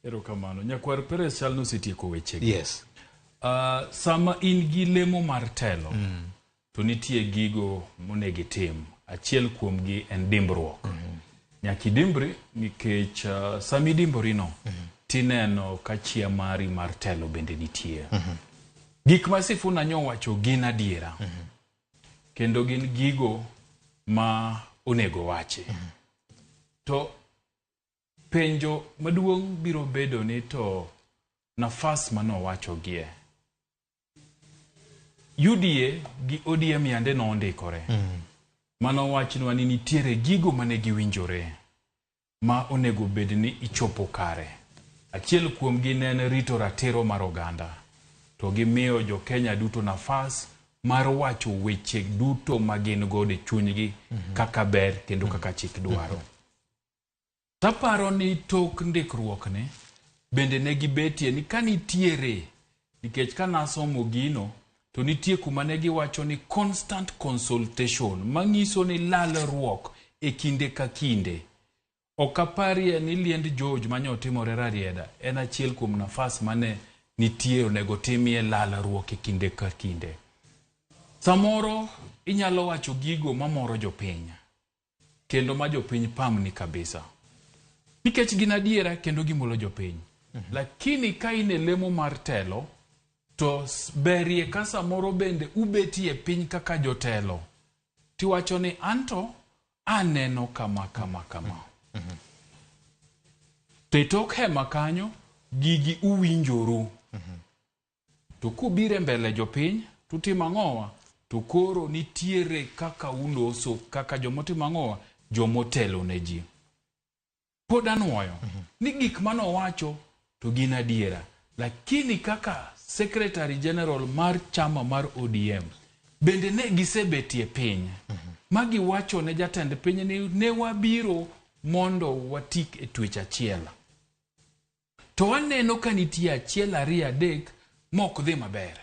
Erokamano. Nyakwar Perez chal nosetieko wechegi. Yes. Sama in gi lemo mar telo, to nitie gigo monego itim. Achiel kuomgi en dimbruok. Nyaka idimbri nikech sama idimborino, tineno ka chia mari mar telo bende nitie. Gik ma Sifuna nyowacho gin adiera. Kendo gin gigo ma onego wachi. To penjo maduong' biro bedo ni to nafas manowachogie. UDA gi ODM yande nondikore. Mano wachnwa ni nitiere gigo mane giwinjore ma onego bed ni ichopo kare. Achiel kuomgi ne en rito ratiro mar oganda. To gimiyo jo Kenya duto nafas mar wacho weche duto ma gin godo e chunygi kaka ber kendo kaka chik dwaro. Taparo ni tok ndikruok ni bende ne gibetie ni ka nitiere nikech ka nasomo gino to nitie kuma ne giwacho ni constant consultation manyiso ni lalruok e kinde ka kinde. Ok aparie ni liend George mane otimore Rarieda en achiel kuom nafas mane nitie onego timie lalruok e kinde ka kinde. Samoro inyalo wacho gigo mamoro jopiny kendo ma jopiny pamni kabisa nikech gin adiera kendo gimulo jopiny. Lakini ka in e lemo mar telo to berie ka samoro bende ubetie piny kaka jotelo tiwacho ni anto aneno kama kama kama. To e tok hema kanyo gigi uwinjoru. To kubiro e mbele jopiny tutimo ang'owa? To koro nitiere kaka uloso kaka jomotimo ang'owa? Jomotelo ne ji. Pod anuoyo ni gik manowacho to gin adiera. Lakini kaka Secretary General mar chama mar ODM bende ne gisebetie piny ma giwacho ne jatend piny ni ne wabiro mondo watik e twech achiel. To waneno ka nitie achiel ariyo adek mok dhi maber.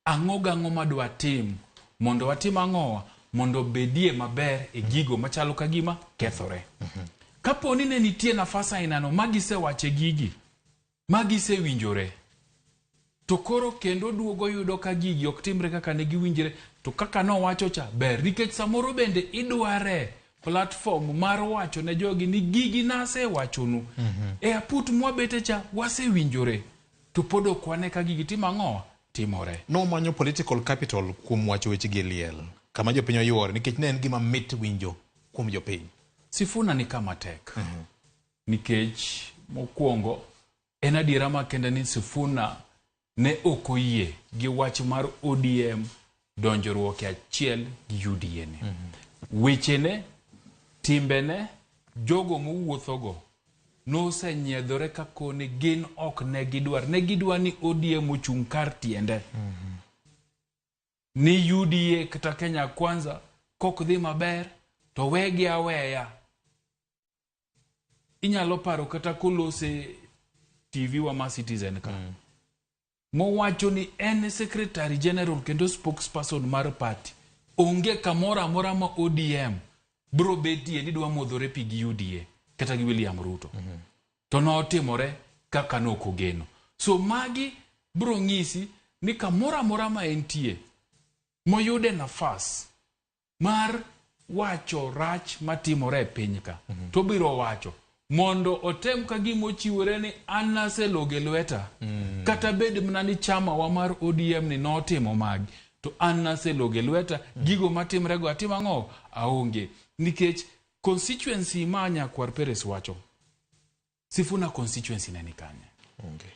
Ang'o gang'o madwa tim mondo watim ang'owa mondo bedie maber e gigo machalo ka gima kethore. Kapo ni ne nitie nafas ainano ma gisewache gigi, ma gisewinjore, to koro kendo duogo yudo ka gigi ok timre kaka ne giwinjre, to kaka nowacho cha ber nikech samoro bende idware platform mar wacho ne jogi ni gigi nasewachonu. E aput mwabete cha wasewinjore to pod ok wane ka gigi timo ang'owa timore. Nomanyo political capital kuom wacho wechegi e liel kama jopiny oyuore nikech ne en gima mit winjo kuom jopiny. Sifuna ni kama tek. Nikech mokwongo en adiera makende ni Sifuna ne ok oyie gi wach mar ODM donjruok e achiel gi UDA ni. Wechene, timbene, jogo mowuothogo nosenyiedhore ka koni gin ok ne gidwar. Ne gidwa ni ODM ochung' kar tiende. Ni UDA kata Kenya Kwanza kok dhi maber to wegi aweya. Inyalo paro kata kolose TV wa ma Citizen ka. Mowacho ni en Secretary General kendo spokesperson mar party. Onge kamoro amora ma ODM bro betie ni dwa modhore pi gi UDA kata gi William Ruto. To notimore kaka nokogeno. So magi bro ng'isi ni kamoro amora ma entie moyude nafas mar wacho rach matimore e piny ka to obiro wacho mondo otem ka gima ochiwore ni an naselogo e lweta kata bed mana ni chama wa mar ODM ni notimo magi to an naselogo e lweta gigo matimre go atimo ang'o aonge nikech constituency ma Nyakwar Peres wacho Sifuna constituency ne ni kanye? Onge.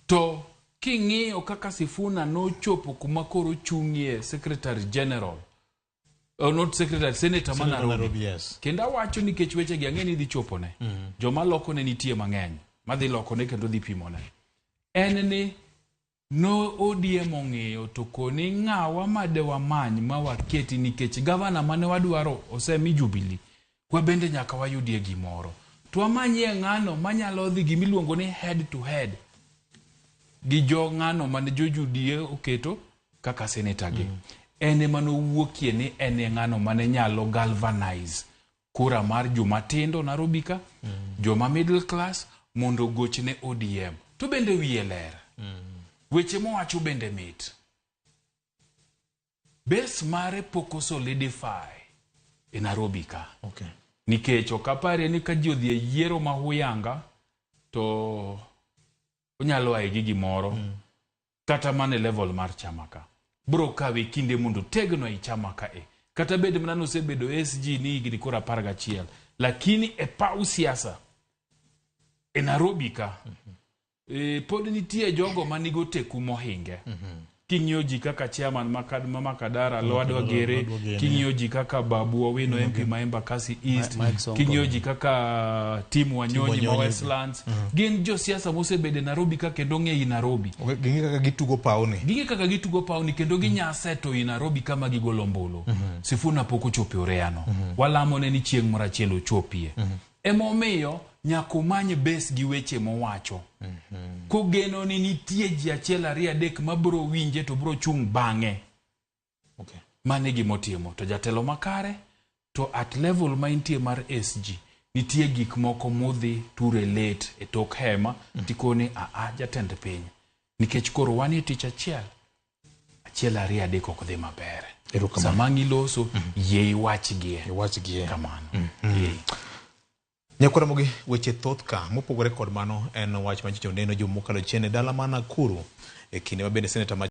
To king'iyo kaka Sifuna nochopo kuma koro ochung'ie Secretary General, not Secretary, Senator ma Senator Nairobi. Nairobi, yes. Kendo awacho nikech wechegi ang'e ni idhi chopone. Joma lokone nitie mang'eny, madhi lokone kendo dhi pimone. En ni no ODM ong'iyo to koni ng'awa made wamany ma waketi nikech gavana mane wadwaro osemi Jubilee. Wabende nyaka wayudie gimoro. To wamanyie ng'ano manyalo dhi gimiluongo ni head to head gi jo ng'ano mane jo UDA oketo kaka senator gi. En ema nowuokie ni en e ng'ano mane nyalo galvanize Kura mar joma tindo Nairobi ka, joma middle class mondo ogochne ODM. To bende wiye ler. Weche mowacho bende mit. Base mare pok o solidify e Nairobi ka. Nikech ok aparie ni ka ji odhi e yiero ma huyanga to onyalo ae gi gimoro kata mana e level mar chama ka. Bro kawe kinde mondo otegno ei chama ka e. Kata bed mana nosebedo SG ni higni koro 11, lakini e paw siasa e Nairobi ka pod nitie jogo manigo oteku mohinge. King'iyo ji kaka chairman ma Makadara, Lwadwa Gere, king'iyo ji kaka Babu Owino MP ma Embakasi East, king'iyo ji kaka Tim Wanyonyi ma Westlands, gin josiasa mosebedo e Nairobi ka kendo ng'eyi Nairobi. Ging'e kaka gitugo pawni. Ging'e kaka gitugo pawni kendo ginya seto i Nairobi kama gigolo ombulu. Sifuna pok ochopo e oreyano. Walamone ni chieng' moro achiel ochopie. Emomiyo nyaka omany base gi weche mowacho. Kogeno ni nitie ji achiel ariyo adek mabro winje to bro chung' bang'e. Mano e gima otimo. To jatelo makare to at level ma intie mar SG nitie gik moko mudhi ture late e tok hema tikone aa jatend piny. Nikech koro wan e tich achiel. Achiel ariyo adek ok dhi maber. Sama ang' iloso, yie iwachgie. Iwachgie. Kamano. Nyakwar Ramogi, weche thoth ka. Mopogore kod mano en wach ma nyocha oneno juma mokalo chien e dala ma Nakuru e kinde ma bende seneta ma